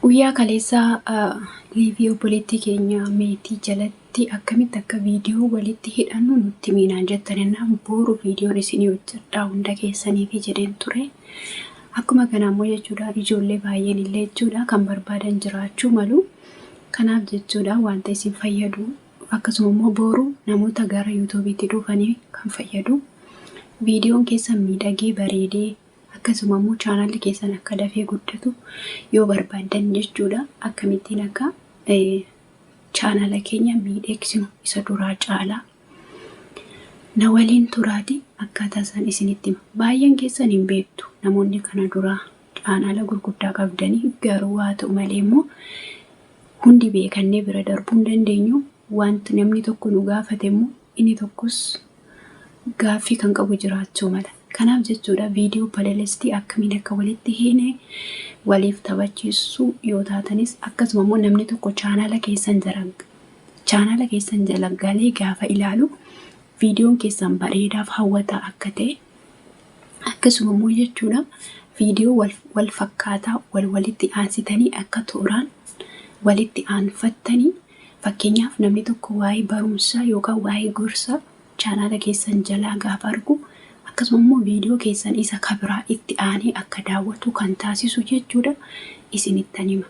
Guyyaa kaleessaa liivii obboleettii keenya meetii jalatti akkamitti akka viidiyoo walitti hidhannu nutti miinaan jettan ennaan booru viidiyoon isinii hojjedhaa hunda keessaniifi jedheen ture. Akkuma kana immoo jechuudha ijoollee baay'een illee jechuudha kan barbaadan jiraachuu malu. Kanaaf jechuudha wanta isin fayyadu akkasuma immoo booru namoota gara yuutuubiitti dhufanii kan fayyadu. Viidiyoon keessan miidhagee bareedee akkasuma immoo chaanaalli keessan akka dafee guddatu yoo barbaaddan jechuudha akkamittiin akka chaanaala keenya miidheeksinu isa duraa caalaa na waliin turaati akkaataa isaan isinitti hima. Baay'een keessan hin beektu namoonni kana duraa chaanaala gurguddaa qabdanii, garuu haa ta'u malee immoo hundi beekannee bira darbuu hin dandeenyu. Wanti namni tokko nu gaafate immoo inni tokkos gaaffii kan qabu jiraachuu mala. Kanaaf jechuudha viidiyoo palelistii akkamiin akka walitti hiine waliif taphachiisuu yoo taatanis, akkasuma immoo namni tokko chaanaala keessan jala galee gaafa ilaalu viidiyoon keessan bareedaaf hawwataa akka ta'e, akkasuma immoo jechuudha viidiyoo wal fakkaataa wal walitti aansitanii akka tooraan walitti aanfattanii, fakkeenyaaf namni tokko waa'ee barumsaa yookaan waa'ee gorsaa chaanaala keessan jalaa gaafa argu, akkasuma immoo viidiyoo keessan isa kabiraa itti aanee akka daawwatu kan taasisu jechuudha isinittan hima.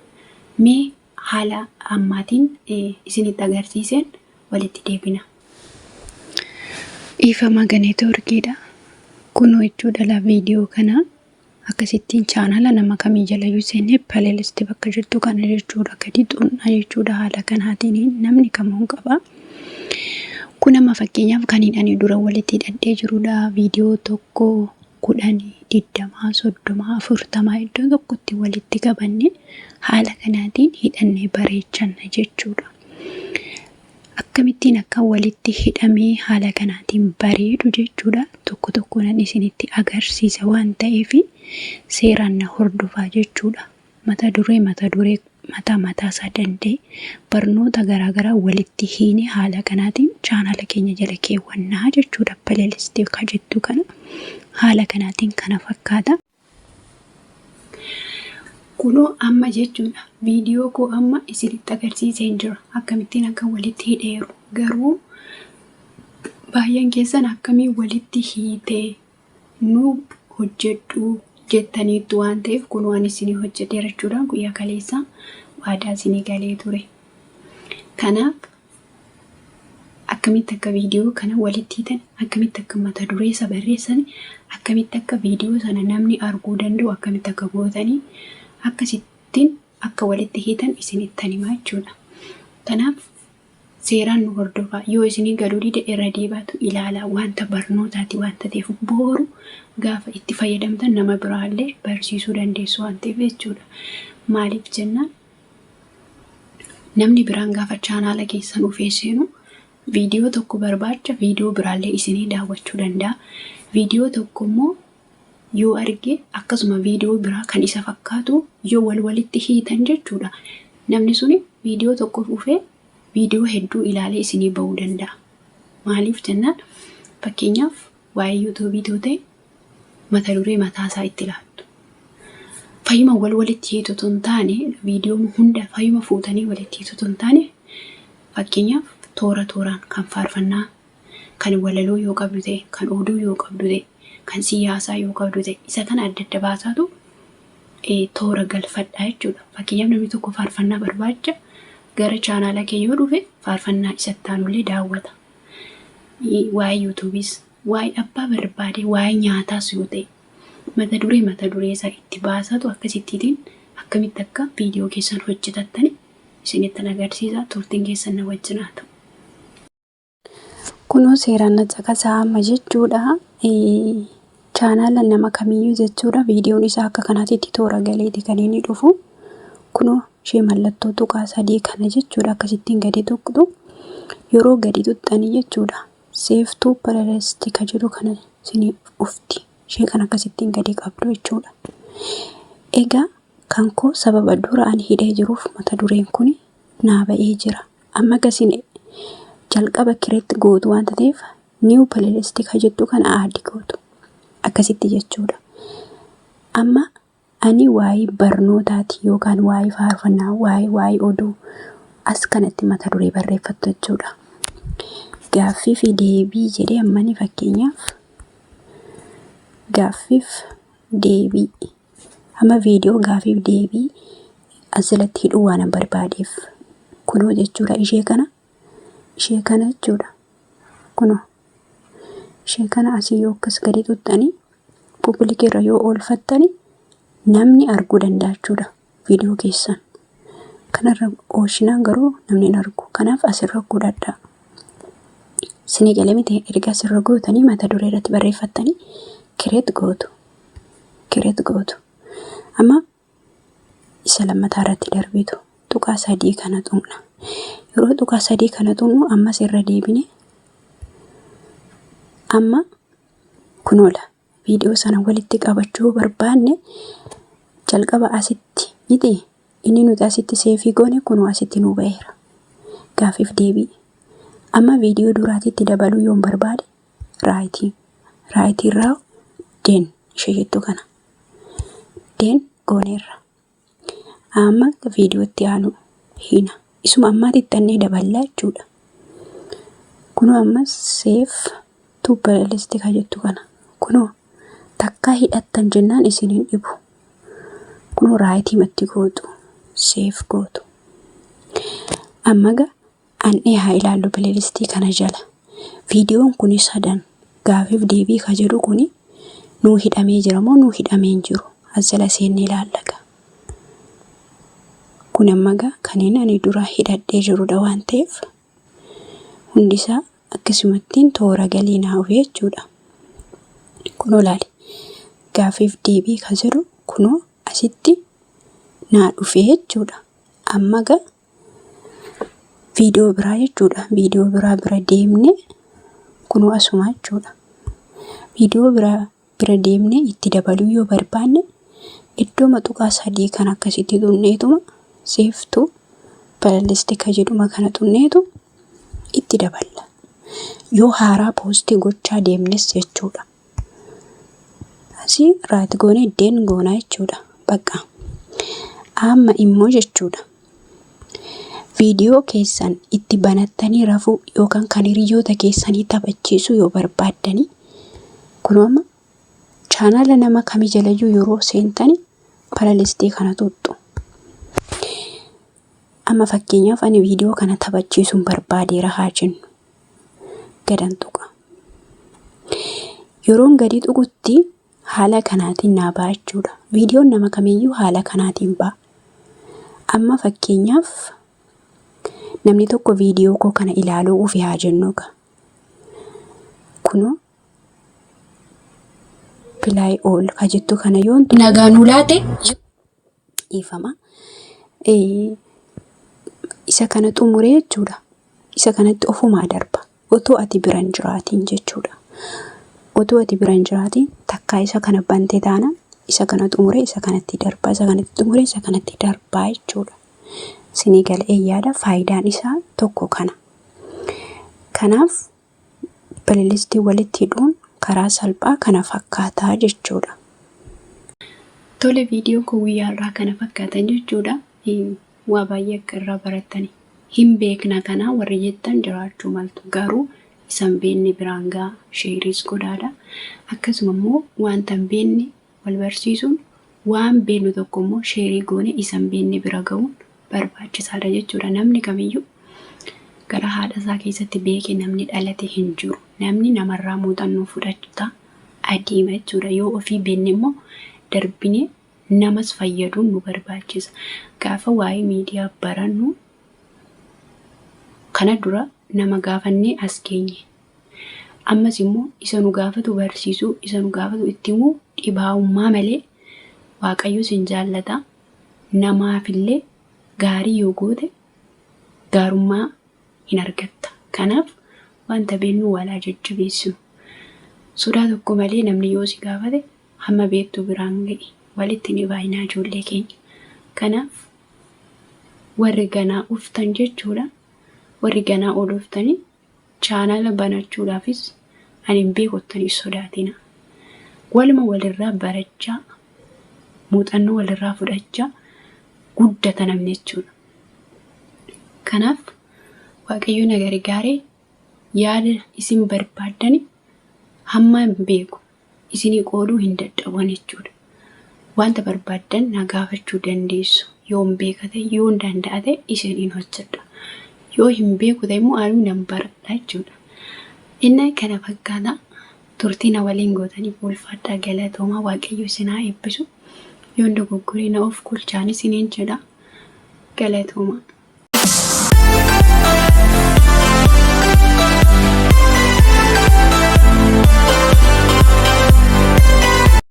Mee haala ammaatiin isinitti agarsiiseen walitti deebina. Dhiifama, neetwoorkiidha. Kunoo jechuudha la viidiyoo kana akkasittiin chaanaala nama kamii jalayyuu seennee palelistii bakka jirtu kana jechuudha gadi xunnaa jechuudha, haala kanaatiin namni kamuu qaba. Kun amma fakkeenyaaf kan ani dura walitti hidhadhee jirudha. Viidiyoo 1, 10, 20, 30, 40 iddoo tokkotti walitti qabanne haala kanaatiin hidhannee bareechanna jechuudha. Akkamittiin akka walitti hidhamee haala kanaatiin bareedu jechuudha. Tokko tokkoon isinitti agarsiisa waan ta'eef seeraan na hordofaa jechuudha. Mata duree mataa mataa isaa danda'e barnoota garaagaraa walitti hiine haala kanaatiin chaanaala keenya jala keewwannaa jechuudha. Palelistii ka jettu kana haala kanaatiin kana fakkaata. Kunoo amma jechuudha viidiyoo koo amma isinitti agarsiiseen jira akkamittiin akka walitti hidheeru, garuu baay'een keessan akkamiin walitti hiitee nu hojjedhu jettaniittu waan ta'eef kun waan isinii hojjedheera jechuudha, guyyaa kaleessa waadaa isinii galee ture. Kanaaf akkamitti akka viidiyoo kana walitti hiitan, akkamitti akka mata duree isa barreessan, akkamitti akka viidiyoo sana namni arguu danda'u akkamitti akka gootanii akkasittiin akka walitti hiitan isinittan himaa jechuudha. Kanaaf seeraan nu hordofaa, yoo isinii galuu dide irra deebaatu ilaalaa, wanta barnootaati wanta ta'eef booru gaafa itti fayyadamtan nama biraallee barsiisuu dandeessu waan ta'eef jechuudha. Maaliif jennaan, namni biraan gaafa chaanaala keessan dhufee seenu viidiyoo tokko barbaacha viidiyoo biraallee isinii daawwachuu danda'a. Viidiyoo tokko immoo yoo arge akkasuma viidiyoo biraa kan isa fakkaatu yoo wal walitti hiitan jechuudha. Namni suni viidiyoo tokko dhufee viidiyoo hedduu ilaalee isinii bahuu danda'a. Maaliif jennaan, fakkeenyaaf waa'ee yuutuubii yoo ta'e mata duree mataasaa itti laattu. Fayyuma wal walitti hiitu otoo hin taane, viidiyoo hunda fayyuma fuutanii walitti hiitu otoo hin taane, fakkeenyaaf toora tooraan kan faarfannaa, kan walaloo yoo qabdu ta'e, kan oduu yoo qabdu ta'e, kan siyaasaa yoo qabdu ta'e, isa kana adda adda baasaatu toora galfadhaa jechuudha. Fakkeenyaaf namni tokko faarfannaa barbaacha gara chaanaala kee yoo dhufe faarfannaa isatti aanullee daawwata. Waa'ee yuutuubiis, waa'ee abbaa barbaade, waa'ee nyaataas yoo ta'e mata duree isaa itti baasatu akkasittiin akkamitti akka viidiyoo keessan hojjetattani isinittan agarsiisa, turtiin keessan na wajjin haa ta'u. Kunoo seeraan na caqasaa amma jechuudha. Chaanaala nama kamiyyuu jechuudha viidiyoon isaa akka kanaatitti toora galeeti kan inni dhufu. Kunoo ishee mallattoo tuqaa sadii kana jechuudha akkasittiin gadi tuqxu. Yeroo gadi tuqxanii jechuudha "save to playlist" ka jedhu kana isinii dhufti. Ishee kan akkasittiin gadi qabdu jechuudha. Egaa kan koo sababa dura ani hidhee jiruuf mata dureen kun naa ba'ee jira. Amma akkasiin jalqaba create gootu waanta ta'eef "new playlist" ka jettu kana add gootu. Akkasitti jechuudha. Amma Ani waa'ee barnootaati yookaan waa'ee faarfannaa, waa'ee oduu as kanatti mata duree barreeffattu jechuudha. Gaaffii fi deebii jedhee ammani fakkeenyaaf gaaffiif deebii amma viidiyoo gaaffiif deebii as jalatti hidhuu waan barbaadeef kunoo jechuudha, ishee kana jechuudha. Kunoo ishee kana asii yoo akkas gadi tuttanii public irra yoo oolfattani, namni arguu danda'a jechuudha viidiyoo keessan. Kanarra ooshinaan garuu namni hin argu. Kanaaf asirra godhadhaa. Isinii galee miti? Erga asirra gootanii mata duree irratti barreeffattanii create gootu. Create gootu. Amma isa lammataa irratti darbitu tuqaa sadii kana tuqna. Yeroo tuqaa sadii kana tuqnu ammas irra deebine amma kunoola viidiyoo sana walitti qabachuu barbaanne jalqaba asitti miti, inni nuti asitti save goone kunoo asitti nuu ba'eera. Gaaffiif deebii. Amma viidiyoo duraatitti dabaluu yoon barbaade right irraa done ishee jettu kana. Done gooneerra. Amma viidiyootti aanu hina. Isuma ammaatitti annee daballaa jechuudha. Kunoo ammas save to playlist ka jettu kana. Kunoo takkaa hidhattan jennaan isin hin dhibu. Kunoo right matti gootu. Save gootu. Amma ga annee haa ilaallu playlistii kana jala. Viidiyoon kuni sadan gaaffiif deebii ka jedhu kuni nuu hidhamee jira moo nuu hidhamee hin jiru? As jala seennee ilaalla. Kun amma gaa kanneen ani dura hidhadhee jirudha waan ta'eef hundisaa akkasumattiin toora galii naa dhufe jechuudha. Kunoo ilaali, gaaffiif deebii ka jedhu kunoo asitti naa dhufe jechuudha. Amma gaa viidiyoo biraa jechuudha. Viidiyoo biraa bira deemnee kunoo asuma jechuudha. Viidiyoo biraa bira deemnee itti dabaluu yoo barbaanne iddoo tuqaa sadii kan akkasitti xunneetuma save to playlist ka jedhuma kana xunneetu itti daballa. Yoo haaraa post gochaa deemnes jechuudha. Asii right goonee done goonaa jechuudha. Bakka. Amma immoo jechuudha. Viidiyoo keessan itti banattanii rafuu yookaan kan hiriyoota keessanii taphachiisuu yoo barbaaddanii, kunoo amma chaanaala nama kamii jalayyuu yeroo seentani playlistii kana tuqxu. Amma fakkeenyaaf ani viidiyoo kana taphachiisuun barbaadeera haa jennu. Gadan tuqa. Yeroon gadi tuqutti haala kanaatiin naa ba'a jechuudha. Viidiyoon nama kamiyyuu haala kanaatiin ba'a. Amma fakkeenyaaf namni tokko viidiyoo koo kana ilaaluu ufi haa jennu. Kunoo play all ka jettu kana yoon Nagaa nuu laate. Dhiifama. Isa kana xumuree jechuudha. Isa kanatti ofumaa darba. Otoo ati bira hin jiraatiin jechuudha. Otoo ati bira hin jiraatiin takkaa isa kana bante taanaan isa kana xumuree isa kanatti darba. Isa kanatti xumuree isa kanatti darbaa jechuudha. Isinii galee yaada, faayidaan isaa tokko kana. Kanaaf playlistii walitti hidhuun karaa salphaa kana fakkaataa jechuudha. Tole, viidiyoon kun guyyaa irraa kana fakkaatan jechuudha. Waa baay'ee akka irraa barattani. Hin beekna kana warri jettan jiraachuu maltu, garuu isa hin beekne biraan ga'a, shareis godhaadha. Akkasuma immoo wanta hin beekne wal barsiisuun, waan beeknu tokko immoo share goone isa hin beekne bira ga'uun barbaachisaadha jechuudha. Namni kamiyyuu gara haadha isaa keessatti beeke namni dhalate hin jiru. Namni namarraa muuxannoo fudhachaa adeema jechuudha. Yoo ofii beekne immoo darbinee namas fayyaduun nu barbaachisa. Gaafa waa'ee miidiyaa barannu kana dura nama gaafannee as geenye. Ammas immoo isa nu gaafatu barsiisuu, isa nu gaafatu itti himuu dhibaa'ummaa malee Waaqayyo sin jaallata. Namaafillee gaarii yoo goote gaarummaa hin argatta. Kanaaf wanta beeknu walaa jajjabeessinu. Sodaa tokko malee namni yoo si gaafate hamma beektu biraan ga'i. Walitti ni baay'inaa ijoollee keenya. Kanaaf warri ganaa uftan jechuudha. Warri ganaa ol uftanii chaanala banachuudhaafis ani hin beekuttanii sodaatina. Waluma walirraa barachaa Muuxannoo walirraa fudhachaa guddata namni jechuudha. Kanaaf Waaqayyo na gargaaree yaada isin barbaaddani hamma hin beeku isinii qooduu hin dadhaban jechuudha. Wanta barbaaddan na gaafachuu dandeessu. Yoon beeka ta'e, yoon danda'a ta'e isiniin hojjedha. Yoo hin beeku ta'e immoo anuu nan baradha jechuudha. Inni kana fakkaata. Turtii na waliin gootaniif ulfaadhaa galatoomaa Waaqayyo isin haa eebbisu. Yoon dogoggore na of kolchaan isiniin jedha. Galatoomaa.